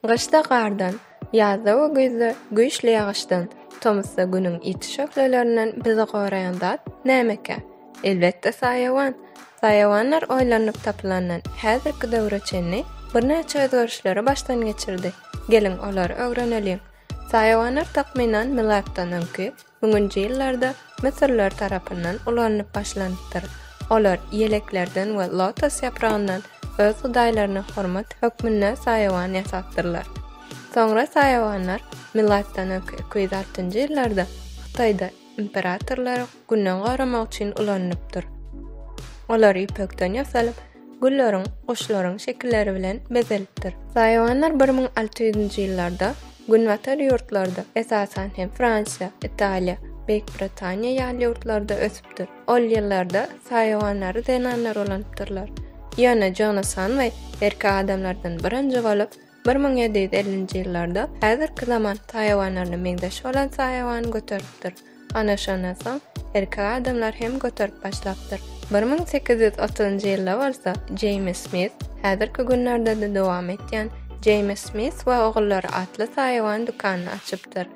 Gyşda gardan, ýazda we güýzde güýçli ýagyşdan, tomusda günüň ýiti şöhlelerinden bizi goraýan zat nämekä? Elbetde saýawan. Saýawanlar oýlanyp tapylandan häzirki döwre çenli birnäçe özgerişleri başdan geçirdi. Geliň olary öwreneliň. Saýawanlar takmynan milatdan öňki Müňünji ýyllarda müsürliler tarapyndan ulanylyp başlanypdyr. Olar ýeleklerden we lotos ýapragyndan öz hudaýlaryna hormat hökmünde saýawan ýasapdyrlar. Soňra saýawanlar milatdan öňki 206-njy ýyllarda Hytaýda imperatorlary günden goramak üçin ulanylypdyr. Olar ýüpekden ýasalyp, gülleriň, guşlaryň şekilleri bilen bezelipdir. Saýawanlar 1600-nji ýyllarda Günbatar ýurtlarda, esasan hem Fransiýa, Italiýa, Beýik Britaniýa ýaly ýurtlarda ösüpdir. Ol ýyllarda saýawanlary zenanlar ulanypdyrlar. Ýöne Jonas Hanweý erkek adamlardan birinji bolup, 1750-nji ýyllarda häzirki zaman saýawanlaryna meňzeş bolan saýawany göteripdir. Ana şondan soň erkek adamlar hem göterip başlapdyr. 1830-njy ýylda bolsa Jeýms Smit häzirki günlerde-de dowam etýän Jeýms Smit we ogullary atly saýawan dükanyny açypdyr.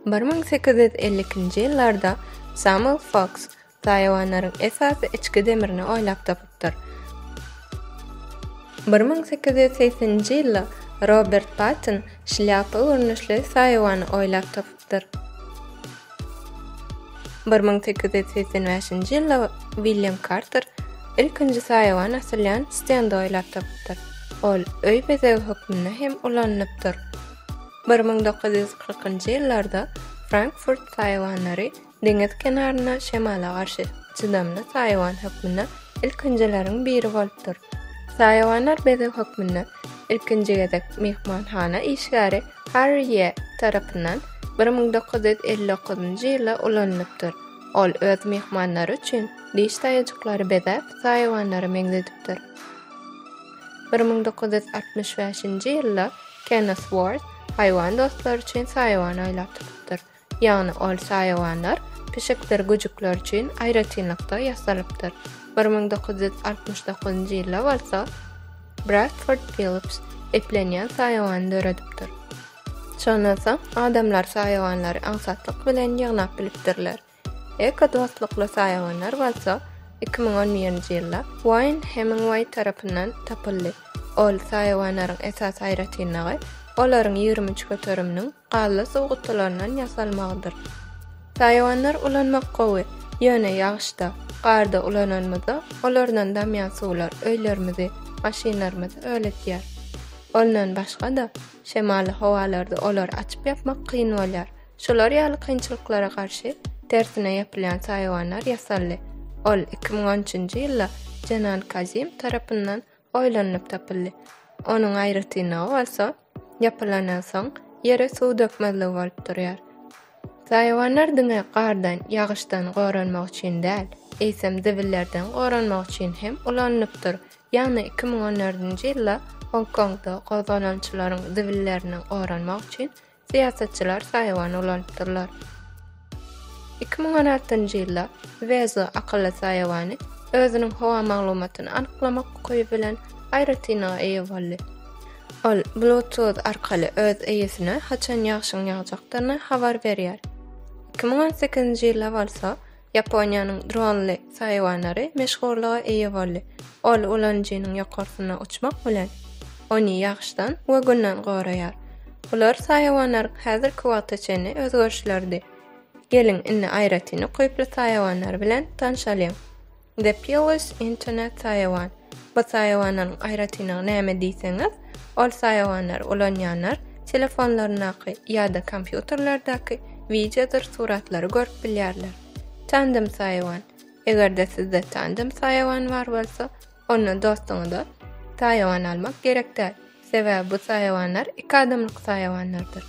1852-nji ýyllarda Samuel Foks Saýawanlaryň esasy içki demrini oýlap tapypdyr. 1880-nji ýylda Robert Patton şlýapa görnüşli saýawany oýlap tapypdyr. 1885-nji ýylda William Karter ilkinji saýawan asylýan stendi oýlap tapypdyr. Ol öý bezegi hökmünde hem ulanylypdyr. 1940-njy ýyllarda Frankfurt saýawanlary Deňiz kenarynda şemala garşy çydamly saýawan hökmünde ilkinjileriň biri bolupdyr. Saýawanlar bezeg hökmünde ilkinji gezek myhmanhana işgäri Harri Ýe tarapyndan 1959-njy ýylda ulanylypdyr. Ol öz myhmanlary üçin diş taýajyklary bezäp, saýawanlara meňzedipdir. 1965-nji ýylda Kenneth Ward haýwan dostlary üçin saýawan oýlap tapypdyr. Ýagny ol saýawanlar pişikdir güjükler üçin aýratynlykda ýasalypdyr. 1969-njy ýylda bolsa Bradford Phillips eplenýän saýawany döredipdir. Şondan soň adamlar saýawanlary aňsatlyk bilen ýygnap bilipdirler. Eko-dostlukly saýawanlar bolsa 2011-nji ýylda Waýn Hemingweý tarapyndan tapyldy. Ol saýawanlaryň esasy aýratynlygy olaryň 23 göteriminiň gazly suw gutularyndan ýasalmagydyr. Saýawanlar ulanmak gowy, ýöne ýagyşda, garda ulananymyzda olardan damýan suwlar öýlerimizi, maşynlarymyzy öletýär. Ondan başga-da, şemally howalarda olary açyp-ýapmak kyn bolýar. Şular ýaly kynçylyklara garşy tersine ýapylýan saýawanlar ýasaldy. Ol 2013-nji ýylda Jenan Kazim tarapyndan oýlanylyp tapyldy. Onuň aýratynlygy bolsa, ýapylandan soň ýere suw dökmezligi bolup durýar. Saýawanlar diňe gardan, ýagyşdan goranmak üçin däl, eýsem zibillerden goranmak üçin hem ulanylypdyr. Ýagny 2014-nji ýylda Hong-Kongda gozgalaňçylaryň zibillerinden goranmak üçin Syýasatçylar saýawany ulanypdyrlar. 2016-njy ýylda Wezo akylly saýawany özüniň howa maglumatyny anyklamak ukyby bilen aýratynlyga eýe boldy. Ol Bluetooth arkaly öz eýesine haçan ýagşyň ýagjakdygyny habar berýär. 2018-nji ýylda bolsa Ýaponiýanyň dronly saýawanlary meşhurlyga eýe boldy. Ol ulanyjynyň ýokarsynda uçmak bilen, ony ýagyşdan we günden goraýar. Bular saýawanlaryň häzirki wagta çenli özgerişleridi. Geliň, indi aýratyn ukyply saýawanlar bilen tanşalyň. The Pillows Internet saýawan. Bu saýawanlaryň aýratynlygy näme diýseňiz, ol saýawanlary ulanýanlar telefonlaryndaky ýa-da kompýuterlerdäki wideodyr suratlary görüp bilýärler. Tandem saýawan. Eger-de sizde tandem saýawan bar bolsa, onda dostuňyza saýawan almak gerek däl. Sebäbi bu saýawanlar iki adamlyk saýawanlardyr.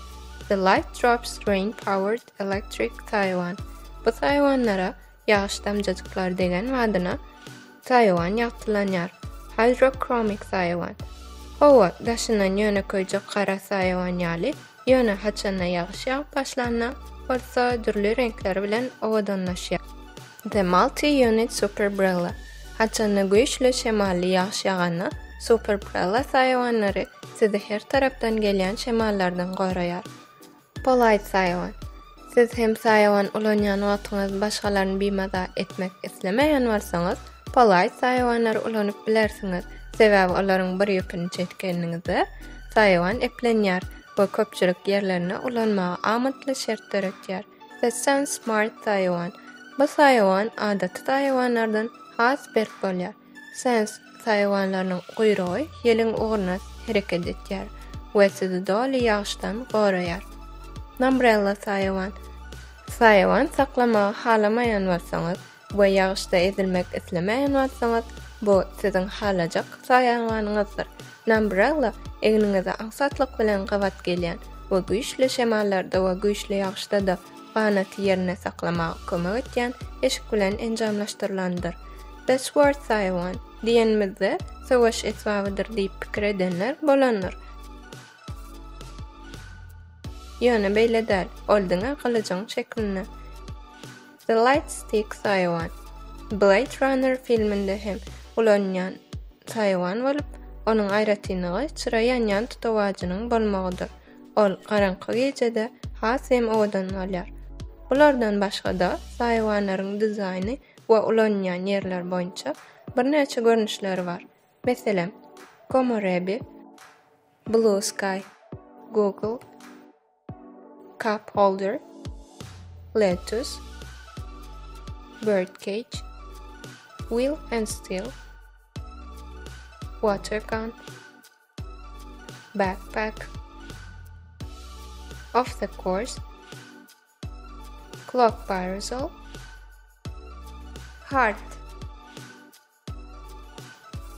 The Light Drops Rain Powered Electric saýawan. Bu saýawanlara Ýagyş damjajyklary degen badyna saýawan ýagtylanýar. Hydrochromic saýawan. Hawa, daşyndan ýönekeýje gara saýawan ýaly, ýöne haçanda ýagyş ýagyp başlanda bolsa dürli reňkler bilen owadanlaşýar. The Multi-Unit Superbrella. Haçanda güýçli şemally ýagyş ýaganda, Superbrella saýawanlary sizi her tarapdan gelýän şemallardan goraýar. Polite saýawan. Siz hem saýawan ulanýan wagtyňyz başgalaryny bimaza etmek islemeýän bolsaňyz, Polite saýawanlary ulanyp bilersiňiz. Sebäbi olaryň bir ýüpüni çekeniňizde, saýawan eplenýär we köpçülik ýerlerinde ulanmaga amatly şert döretýär. The Sun Smart saýawan. Bu saýawan adaty saýawanlardan has berk bolýar. Sense saýawanlarynyň guýrugy ýeliň ugruna hereket etýär we sizi doly ýagyşdan goraýar. Numbrella saýawan. Saýawan saklamagy halamaýan bolsaňyz we ýagyşda ezilmek islemeýän bolsaňyz, bu siziň halajak saýawanyňyzdyr. Numbrella egniňize aňsatlyk bilen gabat gelýän we güýçli şemallarda we güýçli ýagyşda-da ganaty ýerinde saklamaga kömek etýän eşik bilen enjamlaşdyrylandyr. The Sword Saýawan diýenimizde söweş esbabydyr diýip pikir edenler bolandyr. Ýöne beýle däl, ol diňe gylyjyň şeklinde. The Light Stick saýawan, Blade Runner filminde hem ulanylýan saýawan bolup, onuň aýratynlygy çyra ýanýan tutawajynyň bolmagydyr. Ol garaňky gijede has hem owadan bolýar. Bulardan başga-da, saýawanlaryň dizaýny we ulanylýan ýerler boýunça birnäçe görnüşleri bar. Meselem, Komorebi, Blue Sky, Google, Cup Holder, Lettuce, Birdcage, Wheel and Steel, Water Gun, Backpack, Off the Course, Clock Parasol, Heart.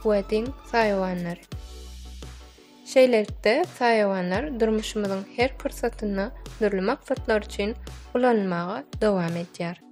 Wedding saýawanlary. Şeýlelikde, saýawanlar durmuşymyzyň her pursatynda dürli maksatlar üçin ulanylmaga dowam edýär.